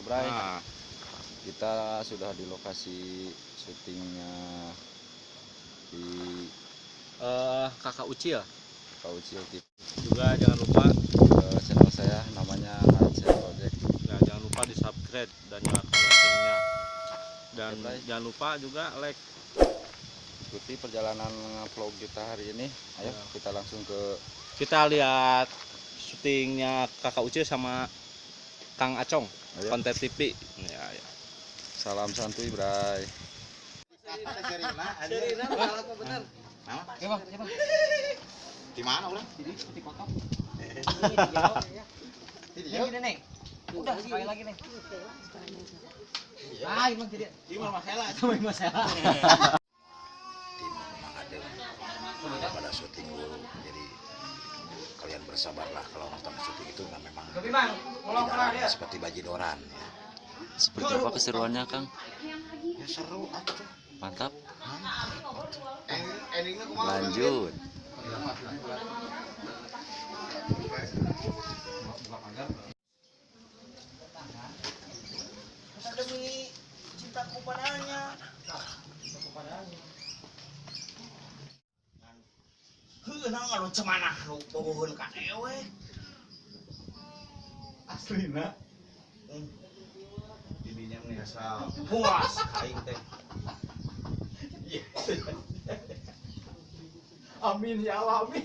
Oke, Bray. Nah. Kita sudah di lokasi syutingnya di Kakak Ucil. Kakak Ucil TV. Juga jangan lupa channel saya namanya Arce Project. Ya, jangan lupa di subscribe dan nyalakan loncengnya. Dan oke, jangan lupa juga like. Ikuti perjalanan vlog kita hari ini. Ayo ya. Kita langsung ke, kita lihat syutingnya Kakak Ucil sama Kang Acong. Ayo. Konten TV. Ya, ya. Salam santuy, Bray. Bener. Ya, Bang, ya, Bang. Di mana ulah? Di seperti kotak. Ini Neng. Udah sekali lagi, Neng. Ah, emang jadi. Di mana masalah? Itu masalah. Tim Mang Adeng pada syuting dulu. Jadi kalian bersabarlah kalau nonton syuting itu memang tidak seperti bajidoran ya. Seperti apa keseruannya, Kang? Ya seru atuh. Mantap. Lanjut. Demi cintaku padanya. Heuh, naon anu cemanah nu bogoheun ka ewe. Aslina. Didinya meni asal puas aing teh. Amin ya Allah, amin.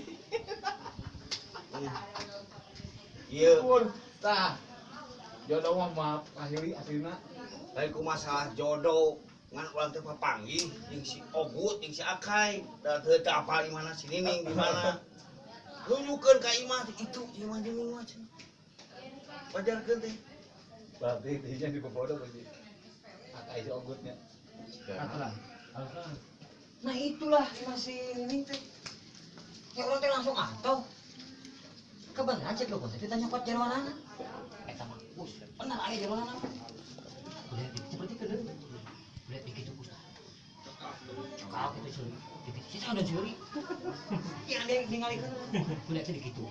Ieu. Tah. Jodoh mah maaf akhiri aslina. Lain ku masalah jodoh ngan urang teh papanggih jeung si Ogut jeung si Akay da teu teu apal di mana si Nining di mana. Nunjukeun ka imah itu imah jeung imah cenah. Wajarkeun teh. Berarti dinya dibobodo berarti. Akay si Ogutnya. Nah itulah masih Nining teh. Ya orang teh langsung atau kebenaran cek dukun teh ditanya kuat jeroanana. Eta mah us, benar aya jeroanana. Udah seperti kedeung. Udah begitu us. Cokal gitu seuri. Begitu sih udah seuri. Ya ada yang ningalikeun. Udah teh begitu.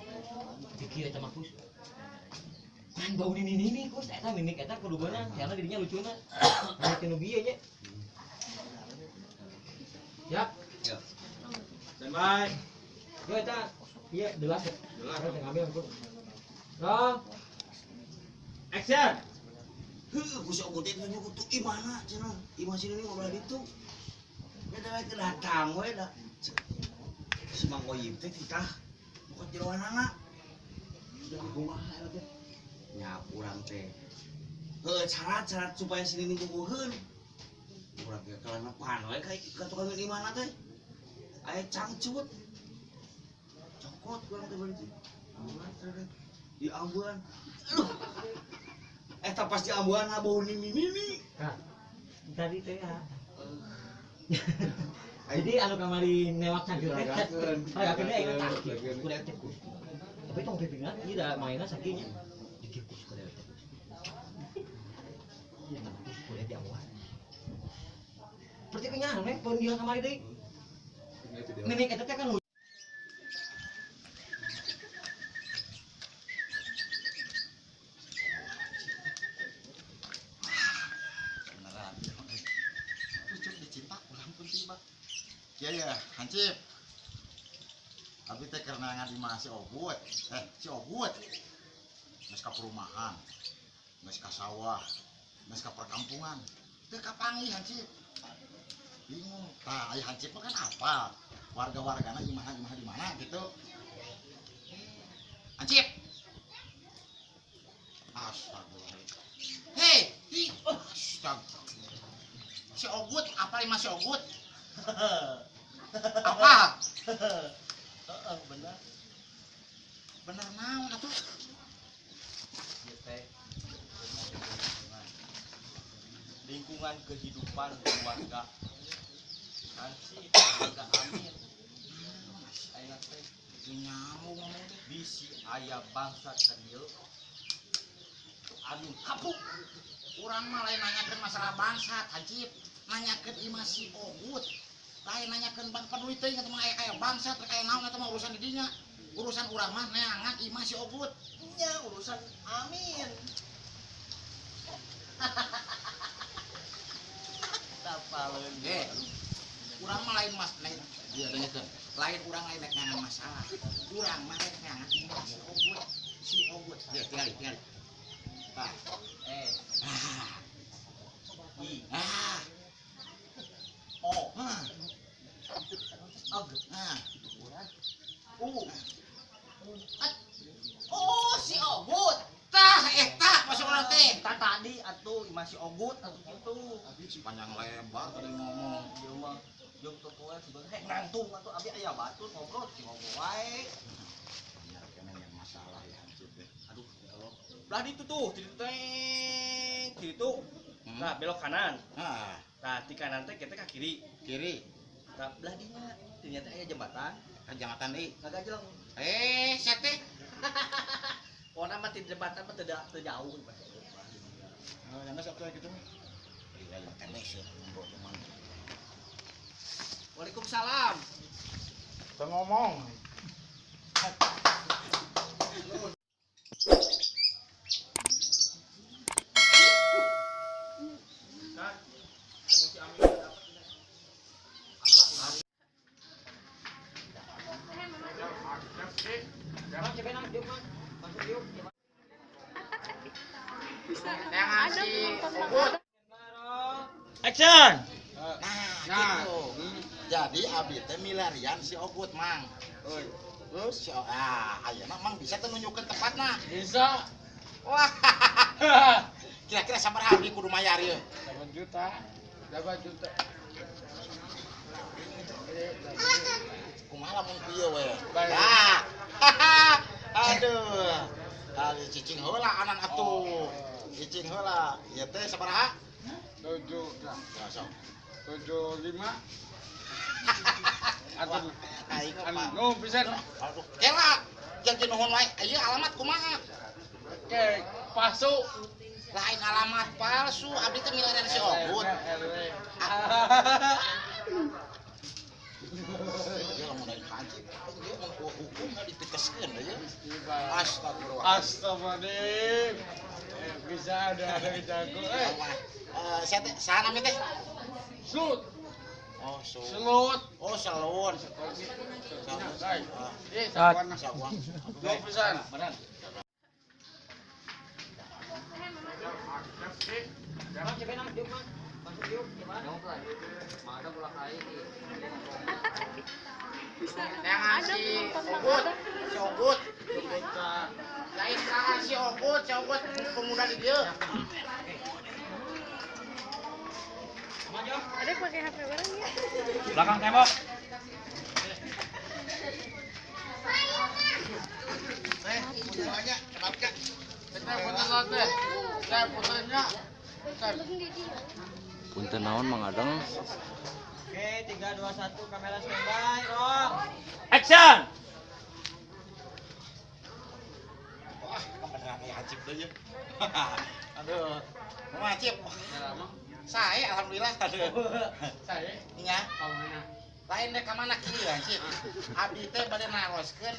Dikira eta mah kus. Kan bau nini nini kus eta mimik eta kudu beunang, karena dirinya lucuna. Nah teu nu bieu nya. Siap. Ya. Standby. Yo eta iya jelas ya. Jelas ngambil aku. Roll. Action. Heuh, ku si Ogut teh nunjuk tuh imahna cenah. Imah si Nining ngobrol ditu. Beda we teh datang we da. Si Mang Goyib teh titah bukan jeroanana. Sudah kumaha eta teh. Nya urang teh. Heuh, syarat-syarat supaya si Nining bogoheun. Urang ge kalenepan we ka tukang imahna teh. Aya cangcut. Cokot urang teh bari teh. Di ambuan. Aduh. Eta pasti ambuan bau nini nini. Nah, tadi teh ya. Jadi anu kamari newak cangcut teh. Ragakeun teh ayeuna tah. Kudu teh kus. Tapi tong pipingan ieu da mainna sakieu nya. Dikieu kus kudu teh. Ieu mah kus kudu di ambuan. Seperti kenyahan we pun dia kamari deui. Mimik eta teh kan Ya ya, hancip. Abi teh keur neangan imah si Ogut. Si Ogut. Geus ka perumahan, geus ka sawah, geus ka perkampungan. Teu kapanggih hancip. Bingung. Tah, aya hancip mah kan apal. Warga-wargana imah-imah di mana gitu. Hancip. Astagfirullah. Hei, hi. Astaga. Si Ogut, apal imah si Ogut? Apa? Heeh, bener. Bener naon atuh? Ieu teh lingkungan kehidupan keluarga. Hansip, keluarga Amin. Ayeuna teh Nyambung ngomong teh. bisi aya bangsa ka dieu. Amin hapuk. Urang mah lain nanyakeun masalah bangsat, hancip. Nanyakeun imah si Ogut. Lain nanyakeun bang peduli teuing eta mah aya kaya bangsat, aya naon eta mah urusan di dinya. Urusan urang mah neangan imah si Ogut. Nya urusan Amin. Tapaleun. Urang mah lain mas lain dia dengekeun. Lain urang lain rek ngangan masalah. Urang mah rek ngangan imah si Ogut. Si Ogut. Ya tinggali tinggali. Tah. I. Ah. O. Ah. Og. Ah. U. At. Oh, si Ogut. Tah eta masuk urang teh. Tah tadi atuh imah si Ogut atuh kitu. Panjang lebar tadi ngomong. Ieu mah jeung teu sebenarnya nangtung atuh abi aya batur ngobrol si ngobrol wae. Ya kena yang masalah ya hancur deh. Aduh, ya Allah. Belah ditu tuh, di ditu teng, di ditu. Nah, belok kanan. Nah, Nah, di kanan teh kita ke kiri. kiri. Nah, belah dinya ternyata aya jembatan, Kan jembatan deui. ngagajleng. Sia teh. Pokona mah ti jembatan mah teu jauh. Nah, yang geus atuh kitu mah. Iya, teh sih ngobrol cuman. Waalaikumsalam. Teu ngomong. Jangan si Ogut. Action. Nah, gitu. Jadi abdi teh milarian si Ogut, Mang. Terus Si ayeuna Mang bisa teh nunjukkeun tempatna. bisa. Wah. Kira-kira sabaraha abdi kudu mayar ieu? 8 juta. 8 juta. Kumaha lamun kieu we? Nah. Aduh. Kali cicing heula anan atuh. Cicing heula. Ieu teh sabaraha? 7 Nah, sok. 75. Atuh Aing mah. anu pisan. Aduh, kela. Jangan nuhun wae. Ieu alamat kumaha? Oke, palsu. Lain alamat palsu, abdi teh milarian si Ogut. RW. Ieu lamun dari haji, ieu mun hukum dipiteskeun ieu. Astagfirullah. Astagfirullahaladzim. Bisa ada jago. Saya teh saha nami teh? Slut. Oh, Selut. Oh, selun. Saat. Dua pisan. Jangan si Ogut, si Ogut. Lain saha si Ogut, si Ogut pemuda di dieu. Ada pakai HP bareng ya? Belakang tembok. Punten naon Mang Adeng? Oke, 3 2 1 kamera standby, roll. Action. Wah, kebeneran aya hancip deui ya. Aduh, kumaha hancip? Saya alhamdulillah. Aduh. Saya Nya, ka mana? Lain dek ka mana kieu hancip. Abdi teh bade naroskeun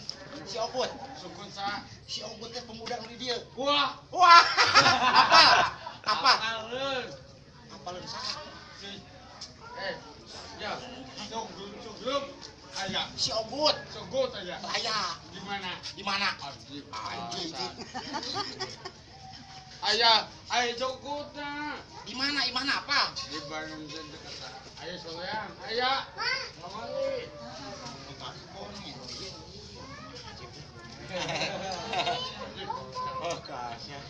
si Ogut. Sukun sa. Si Ogut teh pemuda nu di dieu. Wah. Wah. Apa? Apa? Apaleun. Apaleun saha? Si ya, suglup aya. Si Ogut. Sugut aya. Aya. Di mana? Di mana? Abdi. Anjing. Aya, aya sugutna. Di mana? Di mana apa? Di Bandung dekat. Aya soleang, aya. Kamari. Oh, kasih.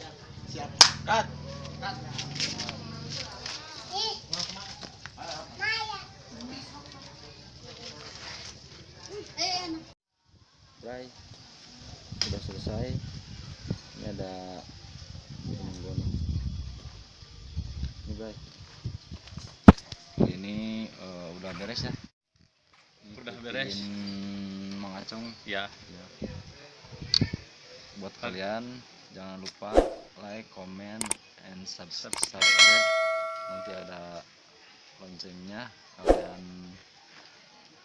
Siap. Cut. Cut. Bray, udah selesai. Ini ada temen gue nih. Ini Bray. Ini udah beres ya? Udah beres. Ngikutin Mang Acong. Ya. Ya. Buat kalian jangan lupa like, comment, and subscribe. Nanti ada loncengnya, kalian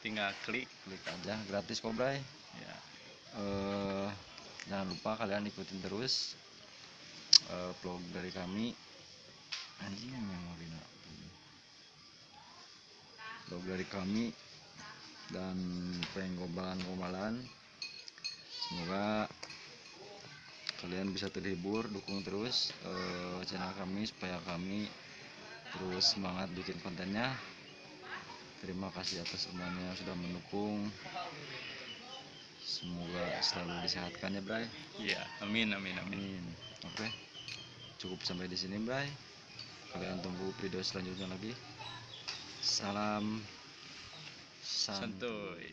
tinggal klik klik aja, gratis kok Bray. Ya. Jangan lupa kalian ikutin terus vlog dari kami. Anjing memorina. Vlog dari kami dan penggobalan-gobalan. Semoga kalian bisa terhibur, dukung terus channel kami supaya kami terus semangat bikin kontennya. Terima kasih atas semuanya yang sudah mendukung. Semoga selalu disehatkan ya, Bray. Iya, amin amin amin. Amin. Oke. Cukup sampai di sini, Bray. Kalian tunggu video selanjutnya lagi. Salam Santuy.